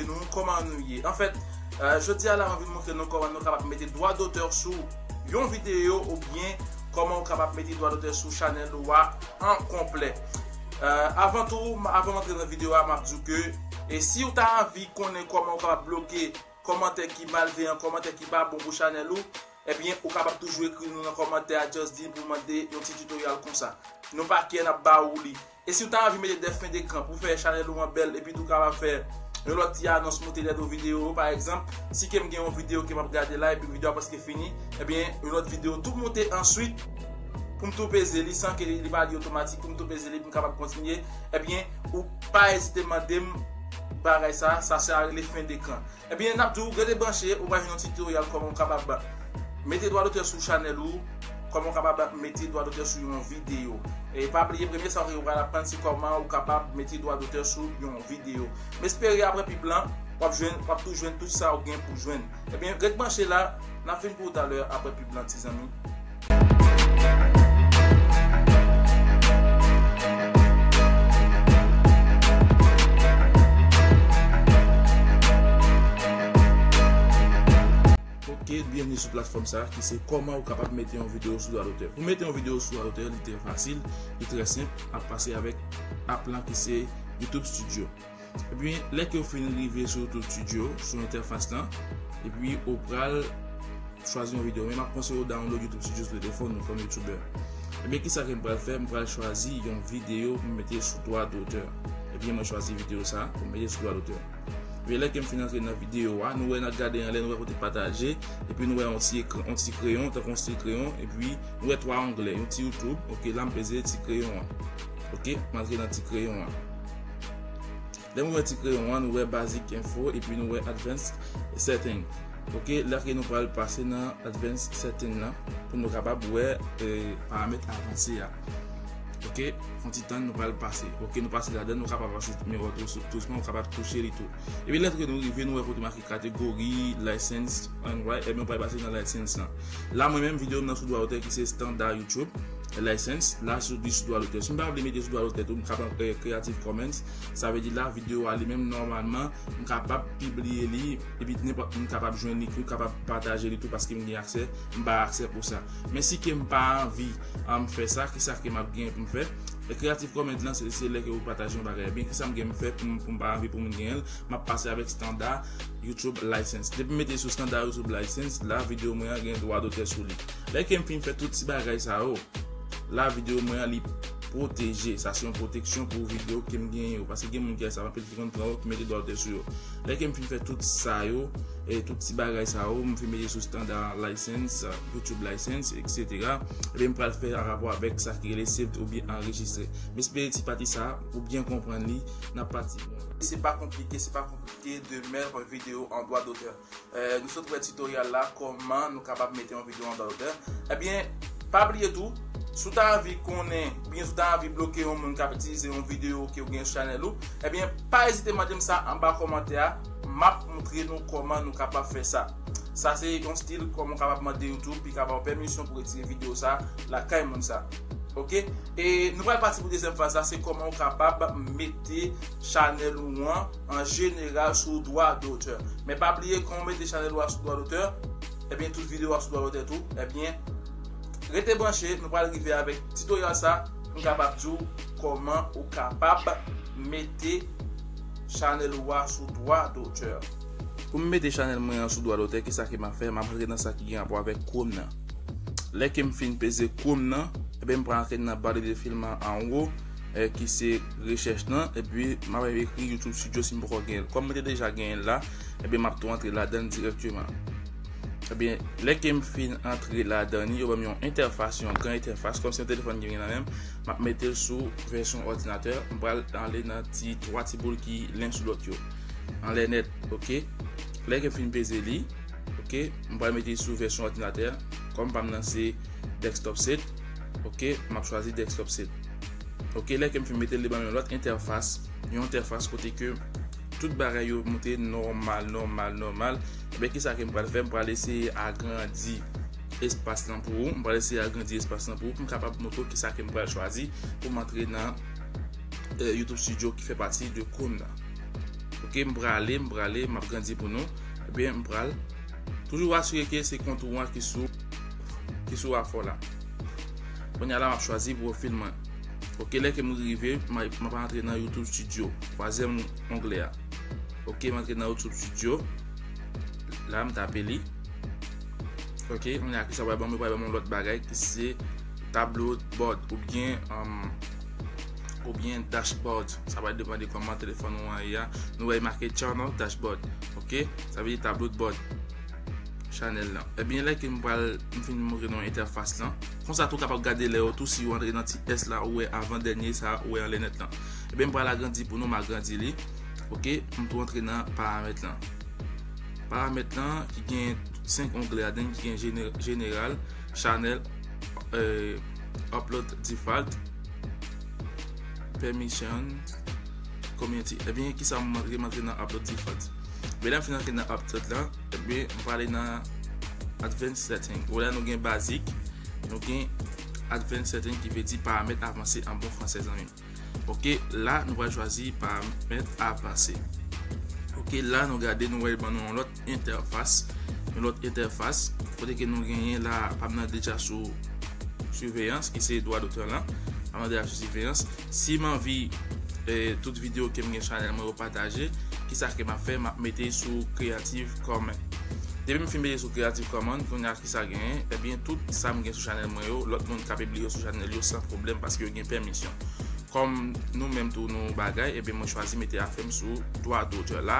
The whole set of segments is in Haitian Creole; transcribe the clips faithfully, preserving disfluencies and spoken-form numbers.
nou, kòman nou ye. Anfèt, euh, jodi a la, m anvi montre nou kòman nou kapab mete dwa dotè sou yon videyo oubyen kòman ou kapab mete dwa dotè sou chanèl ou a an konplè. Euh, avan tou, m- avan m antre nan videyo a, m ap di w ke, e si w ta anvi konnen kòman ou kapab bloke kòmantè ki malveyan, kòmantè ki pa bon pou chanèl ou, ebyen, ou kapab toujou ekri nou nan kòmantè a, Just Dean, pou mande yon ti tutorial konsa. Nou pa kè n ap ba ou li. E si w ta anvi mete de fen dekran pou fè chanèl ou an bèl, epi tou kapab fè yon lòt ti anons moute lè de videyo, pa egzanp, si ke m gen yon videyo ke m ap gade la, epi videyo a prèske fini, ebyen, yon lòt videyo tou moute answit, pou m tou peze li san ke li, li pa li otomatik, pou m tou peze li, pou m kapab kontinye, ebyen, ou pa ezite mande m bagay sa, sa se a rele fen dekran. Ebyen, n ap di w, rete branche, ou pral jwenn yon tutorial kòman w kapab mete dwa dotè sou chanèl ou, kòman w kapab mete dwa dotè sou yon videyo. E pa bliye, premye sa w pral aprann, se kòman ou kapab mete dwa dotè sou yon videyo. M espere apre pib lan, w ap jwenn, w ap tou jwenn tout sa w gen pou jwenn. Ebyen, rete branche la, n ap vin pou w talè apre pib lan, ti zanmi. Ok, byenvni sou platfòm sa ki se kòman ou kapab mete yon videyo sou dwa dotè. Pou mete yon videyo sou dwa dotè, li trè fasil, li trè senp, ap pase avèk app lan ki se YouTube Studio. Ebyen, lè ke w fin rive sou YouTube Studio, sou entèfas lan, epi ou pral chwazi yon videyo. Men m ap konseye w download YouTube Studio sou telefòn ou kòm youtubè. Ebyen, kisa ke m pral fè? M pral chwazi yon videyo pou m mete sou dwa dotè. Ebyen, mwen chwazi videyo sa pou m mete sou dwa dotè. Ebyen, lè ke m fin antre nan videyo a, nou wè n ap gade anlè, nou wè kote pataje, epi nou wè yon ti ekran, yon ti kreyon, tankou yon ti kreyon, epi nou wè twa onglè, yon ti YouTube, ok, la m peze ti kreyon an. Ok, m antre nan ti kreyon an. Lè nou wè ti kreyon an, nou wè basic info, epi nou wè advanced setting. Ok, la ke nou pral pase nan advanced setting lan, pou nou kapab wè, eh, paramèt avanse a. Ok, yon ti tan nou pral pase. Ok, nou pase ladan, nou kapab pase, men wè tou, dousman, nou kapab touche li tou. Epi lè ke nou rive, nou wè kote make kategori, license, and right, ebyen, nou pral pase nan license lan. La, mwen menm, videyo m nan sou dwa dotè ki se standard YouTube license, la sou, li sou dwa dotè. Si m pa vle mete sou dwa dotè tou, m kapab, eh, Creative Commons. Sa vle di la, videyo a li menm, nòmalman, m kapab pibliye li, epi nenpòt moun kapab jwenn li tou, kapab pataje li tou, paske m gen aksè, m bay aksè pou sa. Men si ke m pa anvi, um, fè sa, kisa ke m ap gen pou m fè? E Creative Commons lan, se, se lè ke ou pataje yon bagay. Ebyen, kisa m gen m fè pou m, pou m pa anvi pou moun genyen l? M ap pase avèk standard YouTube license. Depi m mete sou standard YouTube license, la, videyo mwen an gen dwa dotè sou li. Lè ke m fin fè tout ti bagay sa yo, la, videyo mwen an, li pwoteje. Sa se yon pwoteksyon pou videyo ke m genyen yo. Paske gen moun ki fè sa, anpil ki konn pran yo, ki mete dwa dotè sou yo. Lè ke m fin fè tout sa yo, e tout ti bagay sa yo, m fin mete sou standard license, YouTube license, et cetera. Ebyen, m pral fè an rapò avèk sa ki rele saved oubyen anrejistre. M espere ti pati sa, ou byen konprann li, n ap pati. Se pa konplike, se pa konplike de mèt yon videyo an dwa dotè. Eh, nou sot wè tutorial la, kòman nou kapab mete yon videyo an dwa dotè. Ebyen, pa bliye tou, si w ta anvi konnen, oubyen si w ta anvi bloke yon moun k ap itilize yon videyo ke w gen sou chanèl ou, ebyen, pa ezite mande m sa anba kòmantè a, m ap montre nou kòman nou kapab fè sa. Sa se yon stil kòman w kapab mande YouTube, pou l ka ba w pèmisyon pou retire videyo sa lakay moun sa. Ok? E nou pral pati pou dezyèm faz la, se kòman w kapab mete chanèl ou an, an jeneral sou dwa dotè. Men pa bliye, kan w mete chanèl ou a sou dwa dotè, ebyen, tout videyo a sou dwa dotè tou, ebyen, rete branche, nou pral rive avèk tutorial sa, pou m kapab di w kòman ou kapab mete chanèl ou a sou dwa dotè. Pou m mete chanèl mwen an sou dwa dotè, kisa ke m ap fè? M ap antre nan sa ki gen rapò avèk Chrome nan. Lè ke m fin peze Chrome nan, ebyen, m pral antre nan ba de defilman anwo, eh, ki se rechèch lan, epi m ap ekri YouTube Studio si m poko genyen l. Kòm mwen te deja genyen l la, ebyen, m ap tou antre ladan l dirèkteman. Ebyen, lè ke m fin antre ladan li, yo ban m yon entèfas, yon gran entèfas, kòmsi yon telefòn ki vin nan men m, m ap mete l sou vèsyon òdinatè, m pral ale nan ti, twa ti boul ki len sou lòt yo. Anlè nèt, ok. Lè ke m fin peze li, ok, m pral mete l sou vèsyon òdinatè. Kòm pa m nan se desktop set, ok, m ap chwazi desktop set. Ok, lè ke m fin mete l, li ban m yon lòt entèfas, yon entèfas kote ke tout bagay yo monte nòmal, nòmal, nòmal. Ebyen, kisa ke m pral fè? M pral eseye agrandi espas lan pou ou. M pral eseye agrandi espas lan pou ou, pou m kapab montre w kisa ke m pral chwazi pou m antre nan, eh, YouTube Studio ki fè pati de Chrome nan. Ok, m prale, m prale, m ap grandi pou nou. Ebyen, m pral toujou asire ke se kontou an ki sou ki sou afò la. Kounye a la, m ap chwazi pwofil mwen. Ok, lè ke m rive, m a- m ap antre nan YouTube Studio, twazyèm onglè a. Ok, m antre nan YouTube Studio. La, m tape li. Ok, kounye a ki sa pral ban mwen, pral ban mwen lòt bagay ki se tablo bòd oubyen um, oubyen dashboard. Sa va depann de kòman telefòn ou an ye a. Nou wè make channel dashboard. Ok, sa vle di tablo de bòd chanèl lan. Ebyen, lè ke m pral m fin montre nou entèfas lan. Konsa tou kapab gade lè yo tou si yo antre nan ti S la ou wè avan dènye sa ou wè anlè nèt lan. Ebyen, m pral agrandi pou nou, m agrandi li. Ok, m tou antre nan paramèt lan. Paramèt lan ki gen senk onglè ladan ki gen jeneral, channel, upload default, permission, community. Ebyen, kisa m antre, m antre nan upload default. Men lè m fin antre nan upload la, ebyen, m prale nan advanced setting. Ou la nou gen basic, nou gen advanced setting ki vle di paramèt avanse an bon fransè zanmi m. Ok, la nou pral chwazi paramèt avanse. Ok, la nou gade nou wè ban nou yon lòt entèfas. Yon lòt entèfas kote ke nou genyen la pa m nan deja sou siveyans ki se dwa dotè lan. Pa m nan deja sou siveyans. Si m anvi eh, tout videyo ke m gen chanèl mwen yo pataje, kisa ke m ap fè? M ap mete sou Creative Commons. Depi m fin mete sou Creative Commons, kounye a kisa genyen? Ebyen, tout sa m gen sou chanèl mwen yo, lòt moun ka pibliye yo sou chanèl yo san pwoblèm paske yo gen pèmisyon. Kòm nou menm tou nou bagay, ebyen mwen chwazi mete afè m sou dwa dotè la,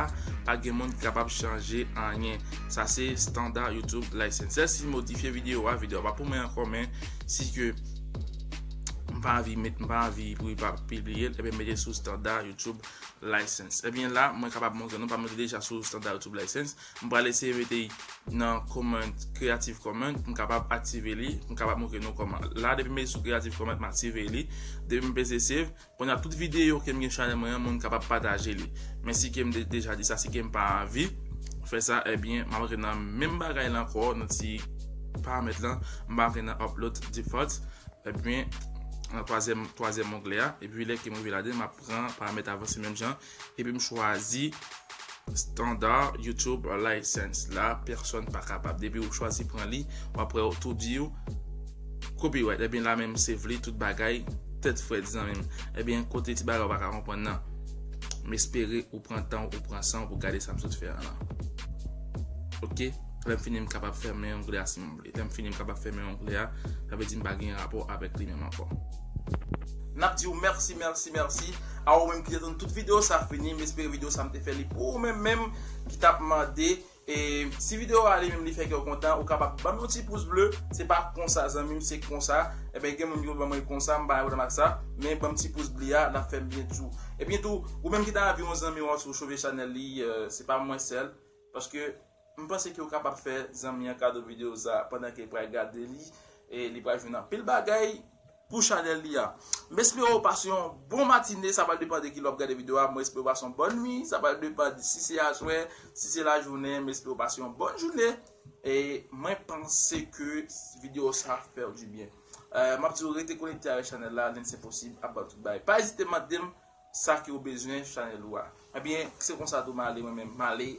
pa gen moun ki kapab chanje anyen. Sa se standard YouTube license. Sèl si m modifye videyo a, videyo a pa pou mwen ankò, men si ke m pa anvi met, m pa anvi pou li pa pibliye l, ebyen mete sou standard YouTube license. Ebyen la, mwen kapab montre nou, pa mete deja sou standard YouTube license. M pral eseye mete nan Commons, Creative Commons, m kapab aktive li, m kapab montre nou kòman. La, depi m mete sou Creative Commons, m aktive li. Depi m peze save, kounye a tout videyo ke m gen chanèl mwen an, moun kapab pataje li. Men si ke m de- deja di sa, si ke m pa anvi fè sa, ebyen, m ap antre nan menm bagay la ankò, nan ti paramèt lan, m ap antre nan upload default, ebyen, nan twazyèm, twazyèm onglè a, epi lè ke m rive ladan, m ap pran paramèt avanse menm jan, epi m chwazi standard YouTube license. La, pèsonn pa kapab. Depi ou chwazi pran li, w ap wè yo tou di w copyright. Ebyen, la menm save li, tout bagay, tèt frèt zanmi m. Ebyen, kote ti bagay ou pa ka konprann nan. M espere ou pran tan, ou pran san pou gade sa m sot fè an lan. Ok? Lè m fini, m kapab fèmen onglè a si m vle. Lè m fini, m kapab fèmen onglè a. Sa vle di m pa gen rapò avèk li menm ankò. N ap di w mèsi, mèsi, mèsi a ou menm ki te tann tout videyo sa fini. M espere videyo sa m te fè li pou ou menm menm ki t ap mande. E si videyo a li menm li fè kè w kontan, ou kapab ban m yon ti pous ble. Se pa konsa, zanmi m, se konsa. Ebyen, gen moun ki ban mwen konsa, m pa gen pwoblèm ak sa. Men ban m ti pous ble a, l ap fè m byen tou. Ebyen tou, ou menm ki ta anvi yon zanmi w an sou chove chanèl li, eh, se pa mwen sèl. Paske m panse ke w kapab fè zanmi an kado videyo sa pandan ke l pral gade li, e li pral jwenn anpil bagay pou chanèl li a. M espere w pase yon bon matine, sa pral depann de kilè w ap gade videyo a. Mwen espere w pase yon bòn nwi, sa pral depann de si se aswè, si se lajounen, m espere w pase yon bòn jounen. E mwen panse ke videyo sa fè w dibyen. Eh, m ap di w rete konekte avèk chanèl la, len se posib, ap ba w tout bagay. Pa ezite mande m sa ke w bezwen chanèl ou a. Ebyen, se konsa tou m ale mwen menm, m ale